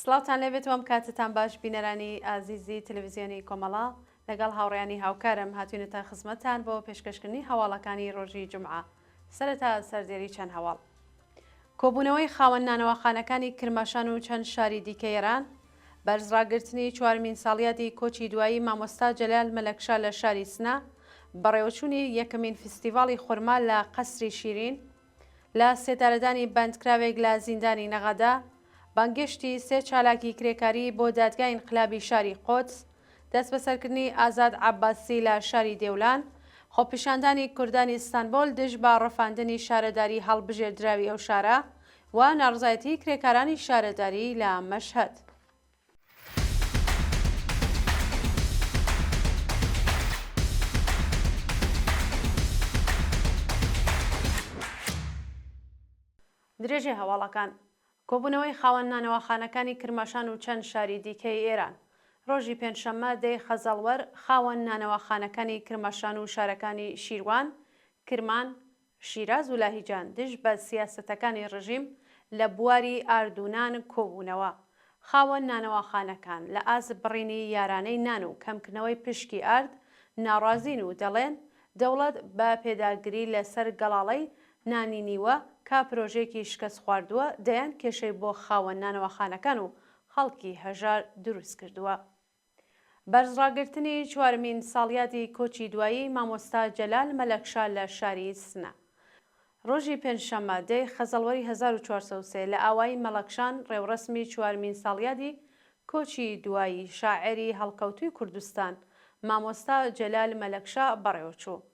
سڵاوتان لێبێت و ئەم کاتەتان باش بینەرانی ئازیزی تەلەڤیزیۆنی کۆمەڵە لەگەڵ هاوڕێیانی هاوکارم هاتوینەتە خزمەتتان بۆ پێشکەشکردنی هەواڵەکانی ڕۆژی جومعە سەرەتا سەردێری چەند هەواڵ. کۆبوونەوەی خاوەن نانەواخانەکانی کرماشان و چەند شاری دیکەی ئێران، بەرز ڕاگرتنی چوارمین ساڵیادی کۆچی دوایی مامۆستا جەلال مەلەکشا لە شاری سنە، بەڕێوەچوونی یەکەمین فیستیڤاڵی خورما لە قەسری شیرین، لە سێدارەدانی بەندکراوێک لە زیندانی نەغەدە، بانگێشتی سێ چالاکی کرێکاری بۆ دادگای ئینقلابی شاری قودس، دەستبەسەرکردنی ئازاد عەباسی لە شاری دێولان، خۆپیشاندانی کوردانی ئیستانبۆل دژ بە ڕفاندنی شارەداری هەڵبژێردراوی ئەو شارە و ناڕزایەتی کرێکارانی شارەداری لە مەشهەد. درێژەی هەواڵەکان کۆبوونەوەی خاوەن نانەواخانەکانی کرماشان و چەند شاری دیکەی ئێران ڕۆژی پێنجشەممە دەی خەزەڵوەر خاوەن نانەواخانەکانی کرماشان و شارەکانی شیروان، کرمان، شیراز و لاهیجان دژ بە سیاسەتەکانی ڕژیم لە بواری ئارد و نان کۆبوونەوە. خاوەن نانەواخانەکان لە ئاست بڕینی یارانەی نان و کەمکردنەوەی پشکی ئارد ناڕازین و دەڵێن دەوڵەت بە پێداگری لە سەر گەڵاڵەی نانی نیوە کە پرۆژەیەکی شکەستخواردووە دەیان کێشەی بۆ خاوەن نانەواخانەکان و خەڵکی هەژار دروست کردووە. بەرزڕاگرتنی چوارمین ساڵیادی کۆچی دوایی مامۆستا جەلال مەلەکشا لە شاری سنە. ڕۆژی پێنجشەممە دەی خەزەڵوەری 1403 لە ئاوایی مەڵەکشان ڕێوڕەسمی چوارمین ساڵیادی کۆچی دوایی شاعێری هەڵکەوتووی کوردستان مامۆستا جەلال مەلەکشا بەڕێوەچوو.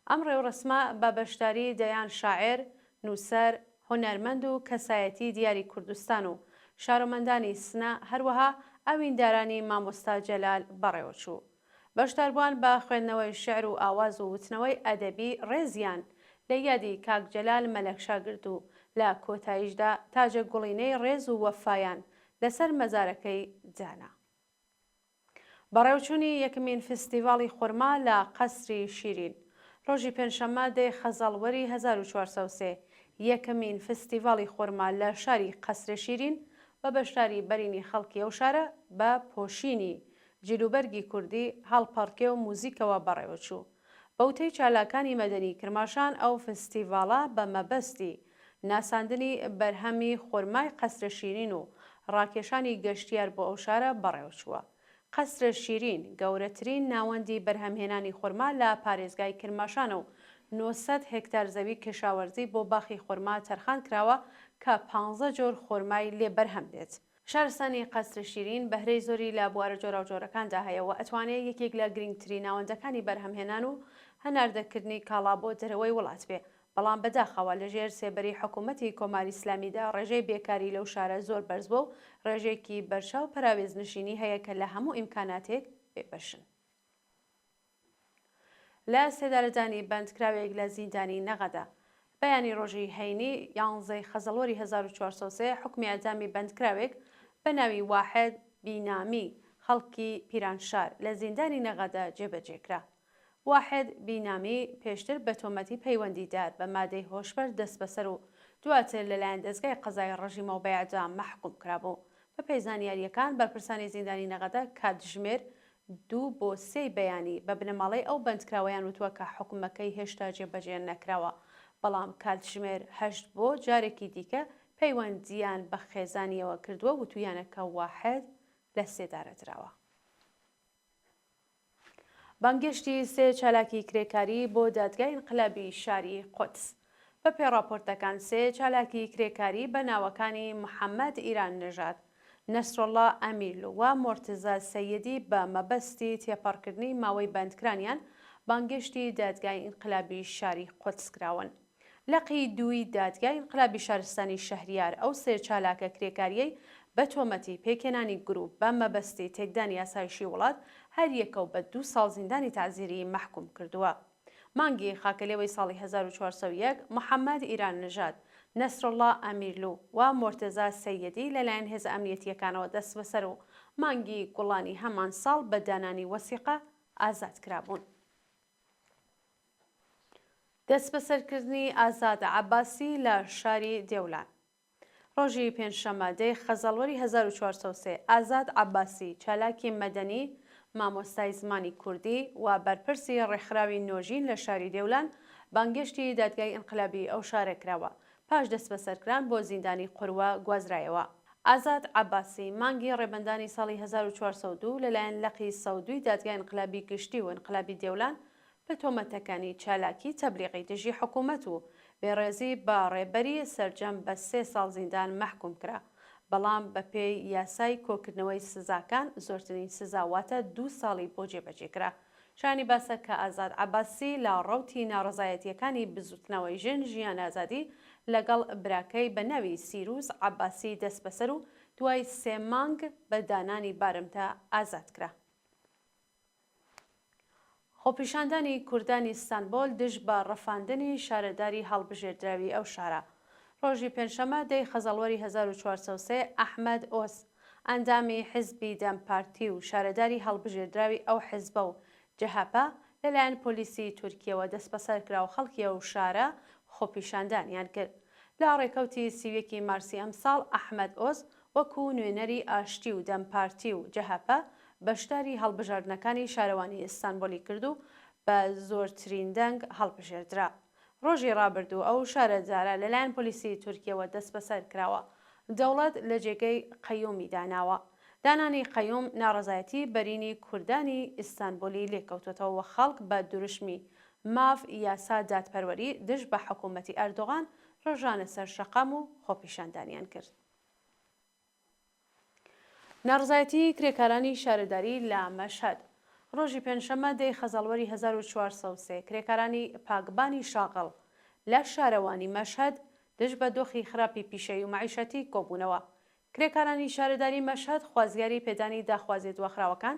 ئەم ڕێوڕەسمە بە بەشداری دەیان شاعێر، نووسەر، هونەرمەند و کەسایەتی دیاری کوردستان و شارۆمەندانی سنە، هەروەها ئەویندارانی مامۆستا جەلال بەڕێوەچوو. بەشداربووان بە خوێندنەوەی شیعر و ئاواز و وتنەوەی ئەدەبی ڕێزیان لە یادی کاک جەلال مەلەکشا گرت و لە کۆتاییشدا تاجە گوڵینەی ڕێز و وەفایان لەسەر مەزارەکەی دانا. بەڕێوچوونی یەکمین فستیڤاڵی خورما لە قەسری شیرین ڕۆژی پێنجشەممە دەی خەزەڵوەری 1403 یەکەمین فستیڤاڵی خورما لە شاری قەسرێ شیرین بە بەشداری بەرینی خەڵکی ئەو شارە بە پۆشینی جلوبەرگی کوردی، هەڵپەڕکێ و موزیکەوە بەڕێوەچوو. بە وتەی چالاکانی مەدەنی کرماشان ئەو فستیڤاڵە بە مەبەستی ناساندنی بەرهەمی خورمای قەسرە شیرین و ڕاکێشانی گەشتیار بۆ ئەو شارە بەڕێوەچووە. قەسرە شیرین گەورەترین ناوەندی بەرهەمهێنانی خورما لە پارێزگای کرماشانە و 900 هێکتار زەوی کشاوەرزی بۆ باخی خورما تەرخان کراوە کە پانزە جۆر خورمای لێ بەرهەم دێت. شارستانی قەسر شیرین بەهرەی زۆری لە بوارە جۆراوجۆرەکاندا هەیە و ئەتوانێ یەکێک لە گرینگترین ناوەندەکانی بەرهەمهێنان و هەناردەکردنی کاڵا بۆ دەرەوەی وڵات بێ، بەڵام بەداخەوە لە ژێر سێبەری حکوومەتی کۆماری ئیسلامیدا ڕێژەی بێکاری لەو شارە زۆر بەرز بووە و ڕێژەیەکی بەرچاو پەراوێزنشینی هەیە کە لە هەموو ئیمکاناتێک بێبەشن. لە سێدارەدانی بەندکراوێک لە زیندانی نەغەدە. بەیانی ڕۆژی هەینی یانزەی خەزەڵوەری 1403 حوکمی ئێعدامی بەندکراوێک بە ناوی واحد بینامی خەڵکی پیرانشار لە زیندانی نەغەدە جێبەجێ کرا. واحد بینامی پێشتر بە تۆمەتی پەیوەندیدار بە مادەی هۆشبەر دەستبەسەر و دواتر لەلایەن دەزگای قەزای ڕژیمەوە بە ئێعدام مەحکوم کرابوو. بەپێی زانیارییەکان بەرپرسانی زیندانی نەغەدە کاتژمێر دوو بۆ سێی بەیانی بە بنەماڵەی ئەو بەندکراوەیان وتووە کە حوکمەکەی هێشتا جێبەجێ نەکراوە، بەڵام کاتژمێر هەشت بۆ جارێکی دیکە پەیوەندییان بە خێزانییەوە کردووە وتوویانە کە واحد لە سێدارە دراوە. بانگێشتی سێ چالاکی کرێکاری بۆ دادگای ئینقلابی شاری قودس. بەپێی ڕاپۆرتەکان سێ چالاکی کرێکاری بە ناوەکانی محەمەد ئیران نەژاد، نەسروڵڵا ئەمیرلو و مۆرتزا سەیدی بە مەبەستی تێپەڕکردنی ماوەی بەندکرانیان بانگێشتی دادگای ئینقلابی شاری قودس کراون. لقی دووی دادگای ئینقلابی شارستانی شەهریار ئەو سێ چالاکە کرێکارییەی بە تۆمەتی پێکهێنانی گرووپ بە مەبەستی تێکدانی ئاسایشی وڵات هەریەکەو بە دوو ساڵ زیندانی تەعزیری مەحکوم کردووە. مانگی خاکەلێوەی ساڵی 1401 محەممەد ئیران نژاد، نەسروڵڵا ئەمیرلو و مۆرتەزا سەیدی لەلایەن هێزە ئەمنیەتییەکانەوە دەستبەسەر و مانگی گوڵانی هەمان ساڵ بە دانانی وەسیقە ئازاد کرابوون. دەستبەسەرکردنی ئازاد عەباسی لە شاری دێولان. ڕۆژی پێنجشەممە دەی خەزەڵوەری 1403 ئازاد عەباسی چالاکی مەدەنی، مامۆستای زمانی کوردی و بەرپرسی ڕێکخراوی نۆژین لە شاری دێولان بانگێشتی دادگای ئینقلابی ئەو شارە کراوە پاش دەستبەسەرکران بۆ زیندانی قوروە گوازرایەوە. ئازاد عەباسی مانگی ڕێبەندانی ساڵی 1402 لەلایەن لقی 102 ی دادگای ئینقلابی گشتی و ئینقلابی دێولان بە تۆمەتەکانی چالاکی تەبلیغی دژی حکوومەت و بێڕێزی بە ڕێبەری سەرجەم بە سێ ساڵ زیندان مەحکووم کرا، بەڵام بەپێی یاسای کۆکردنەوەی سزاکان زۆرترین سزا واتە دوو ساڵی بۆ جێبەجێ کرا. شایانی باسە کە ئازاد عەباسی لە ڕەوتی ناڕەزایەتییەکانی بزووتنەوەی ژن ژیان ئازادی لەگەڵ براکەی بە ناوی سیرووس عەباسی دەستبەسەر و دوای سێ مانگ بە دانانی بارمتە ئازاد کرا. خۆپیشاندانی کوردانی ستانبۆل دژ بە ڕفاندنی شارەداری هەڵبژێردراوی ئەو شارە. ڕۆژی پێنجشەممە دەی خەزەڵوەری 1403 ئەحمەد ئۆز، ئەندامی حیزبی دەم پارتی و شارەداری هەڵبژێردراوی ئەو حیزبە و جەهەپە لەلایەن پۆلیسی تورکیەوە دەستبەسەرکرا و خەڵکی ئەو شارە خۆپیشاندانیان کرد. لە ڕێکەوتی 31 ی مارسی ئەمساڵ ئەحمەد ئۆز وەکو نوێنەری ئاشتی و دەم پارتی و جەهەپە بەشداری هەڵبژاردنەکانی شارەوانی ئیستانبۆلی کرد و بە زۆرترین دەنگ هەڵبژێردرا. ڕۆژی ڕابردوو ئەو شارەدارە لەلایەن پۆلیسی تورکیەوە دەستبەسەر کراوە. دەوڵەت لە جێگەی قەیومی داناوە. دانانی قەیوم ناڕەزایەتی بەرینی کوردانی ئیستانبۆلی لێکەوتۆتەوە و خەڵک بە دروشمی ماف، یاسا، دادپەروەری دژ بە حکوومەتی ئەردۆغان ڕژانە سەر شەقام و خۆپیشاندانیان کرد. ناڕەزایەتی کرێکارانی شارەداری لە مەشهەد. ڕۆژی پێنجشەممە دەی خەزەڵوەری 1403 کرێکارانی پاکبانی شاغڵ لە شارەوانی مەشهەد دژ بە دۆخی خراپی پیشەیی و مەعیشەتی کۆبوونەوە. کرێکارانی شارەداری مەشهەد خوازیاری پێدانی داخوازیە دواخراوەکان،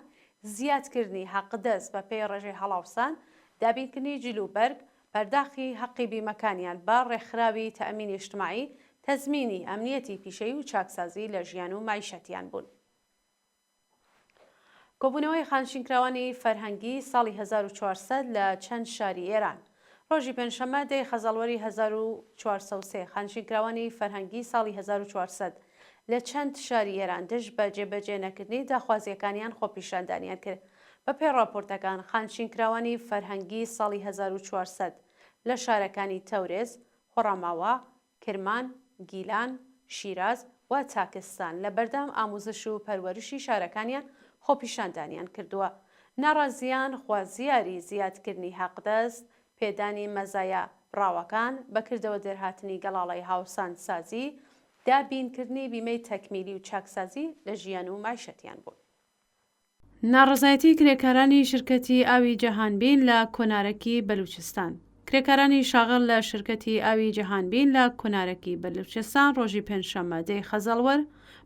زیادکردنی حەقدەست بە پێی ڕێژەی هەڵاوسان، دابینکردنی جل و بەرگ، پەرداخی هەقی بیمەکانیان بە ڕێکخراوی تەئمینی ئیجتماعی، تەزمینی ئەمنیەتی پیشەیی و چاکسازی لە ژیان و مەعیشەتیان بوون. کۆبوونەوەی خانشینکراوانی فەرهەنگی ساڵی 1400 لە چەند شاری ئێران. ڕۆژی پێنجشەممە دەی خەزەڵوەری 1403 خانشینکراوانی فەرهەنگی ساڵی 1400 لە چەند شاری ئێران دژ بە جێبەجێ نەکردنی داخوازییەکانیان خۆپیشاندانیان کرد. بەپێی ڕاپۆرتەکان خانشینکراوانی فەرهەنگی ساڵی 1400 لە شارەکانی تەورێز، خوڕەماوا، کرمان، گیلان، شیراز و تاکستان لە بەردەم ئاموزش و پەروەرشی شارەکانیان خۆپیشاندانیان کردووە. ناڕازیان خوازیاری زیادکردنی حەقدەست، پێدانی مەزایا بڕاوەکان، بەکردەوە دەرهاتنی گەڵاڵەی هاوسانسازی، دابینکردنی بیمەی تەکمیلی و چاکسازی لە ژیان و مەعیشەتیان بوون. ناڕەزایەتی کرێکارانی شرکەتی ئاوی جەهانبین لە کۆنارەکی بەلوچستان کرێکارانی شاغڵ لە شرکەتی ئاوی جەهانبین لە کۆنارەکی بەلوچستان ڕۆژی پێنجشەممە دەی خەزەڵوەر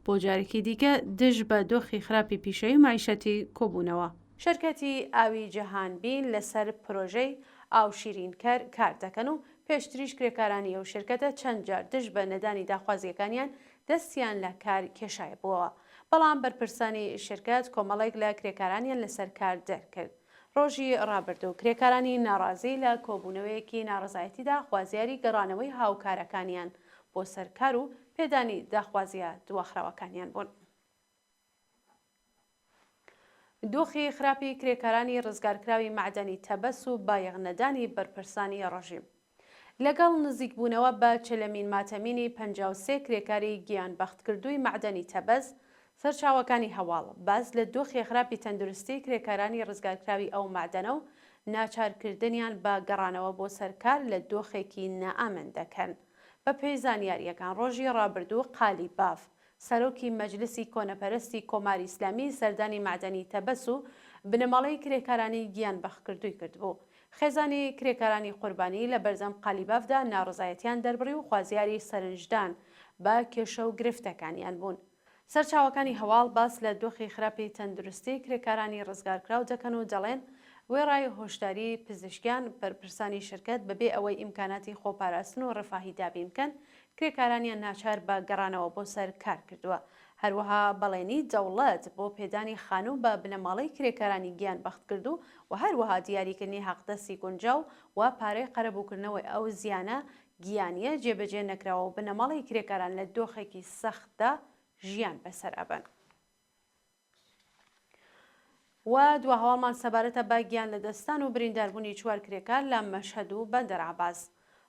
بۆ جارێکی دیکە دژ بە دۆخی خراپی پیشەیی و مەعیشەتی کۆبوونەوە. شرکەتی ئاوی جەهانبین لەسەر پرۆژەی ئاوشیرینکەر کار دەکەن و پێشتریش کرێکارانی ئەو شرکەتە چەند جار دژ بە نەدانی داخوازییەکانیان دەستیان لە کار کێشایبووەوە. بەڵام بەرپرسانی شرکەت کۆمەڵێک لە کرێکارانیان لەسەر کار دەرکرد. ڕۆژی ڕابردوو کرێکارانی ناڕازی لە کۆبوونەوەیەکی ناڕەزایەتیدا خوازیاری گەڕانەوەی هاوکارەکانیان بۆ سەر کار و پێدانی داخوازییە دواخراوەکانیان بوون. دۆخی خراپی کرێکارانی ڕزگارکراوی مەعدەنی تەبەس و بایەخ نەدانی بەرپرسانی ڕژیم. لەگەڵ نزیکبوونەوە بە چلەمین ماتەمینی 53 کرێکاری گیانبەختکردووی مەعدەنی تەبەس، سەرچاوەکانی هەواڵ باس لە دۆخی خراپی تەندروستی کرێکارانی ڕزگارکراوی ئەو مەعدەنە و ناچارکردنیان بە گەڕانەوە بۆ سەر کار لە دۆخێکی نائامن دەکەن. بەپێی زانیارییەکان ڕۆژی ڕابردوو قالیباف، سەرۆکی مەجلسی کۆنەپەرستی کۆماری ئیسلامی سەردانی مەعدەنی تەبەس و بنەماڵەی کرێکارانی گیانبەختکردووی کردبوو. خێزانی کرێکارانی قوربانی لە بەردەم قالیبافدا ناڕەزایەتیان دەربڕی و خوازیاری سەرنجدان بە کێشە و گرفتەکانیان بوون. سەرچاوەکانی هەواڵ باس لە دۆخی خراپی تەندروستی کرێکارانی ڕزگارکراو دەکەن و دەڵێن، وێڕای هۆشداری پزیشکیان، بەرپرسانی شرکەت بەبێ ئەوەی ئیمکاناتی خۆپاراستن و ڕەفاهی دابین بکەن، کرێکارانیان ناچار بە گەڕانەوە بۆ سەر کار کردووە. هەروەها بەڵێنی دەوڵەت بۆ پێدانی خانوو بە بنەماڵەی کرێکارانی گیانبەختکردوو و هەروەها دیاریکردنی حەقدەستی گونجاو و پارەی قەرەبووکردنەوەی ئەو زیانە گیانییە جێبەجێ نەکراوە و بنەماڵەی کرێکاران لە دۆخێکی سەختدا ژیان بەسەر ئەبەن. و دوا هەواڵمان سەبارەتە بە گیان لەدەستدان و برینداربوونی چوار کرێکار لە مەشهەد و بەندەر عەباس.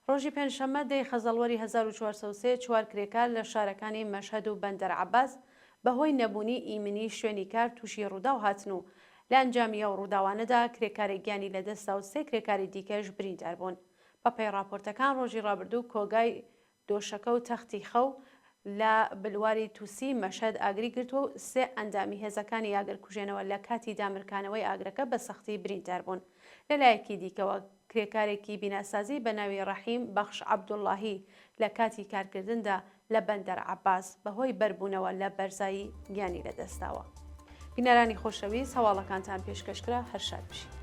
ڕۆژی پێنجشەممە دەی خەزەڵوەری 1403 چوار کرێکار لە شارەکانی مەشهەد و بەندەر عەباس بەهۆی نەبوونی ئیمنی شوێنی کار تووشی ڕووداو هاتن و لە ئەنجامی ئەو ڕووداوانەدا کرێکارێک گیانی لەدەستدا و سێ کرێکاری دیکەش بریندار بوون. بەپێی ڕاپۆرتەکان ڕۆژی ڕابردوو کۆگای دۆشەکە و تەختی خەو لە بلواری توسی مەشهەد ئاگری گرتووە و سێ ئەندامی هێزەکانی ئاگرکوژێنەوە لە کاتی دامرکانەوەی ئاگرەکە بە سەختی بریندار بوون. لە لایەکی دیکەوە کرێکارێکی بیناسازی بە ناوی ڕەحیم بەخش عەبدوڵڵاهی لە کاتی کارکردندا لە بەندەر عەباس بەهۆی بەربوونەوە لە بەرزایی گیانی لەدەستداوە. بینەرانی خۆشەویست هەواڵەکانتان پێشکەش کرا هەر شاد بژین.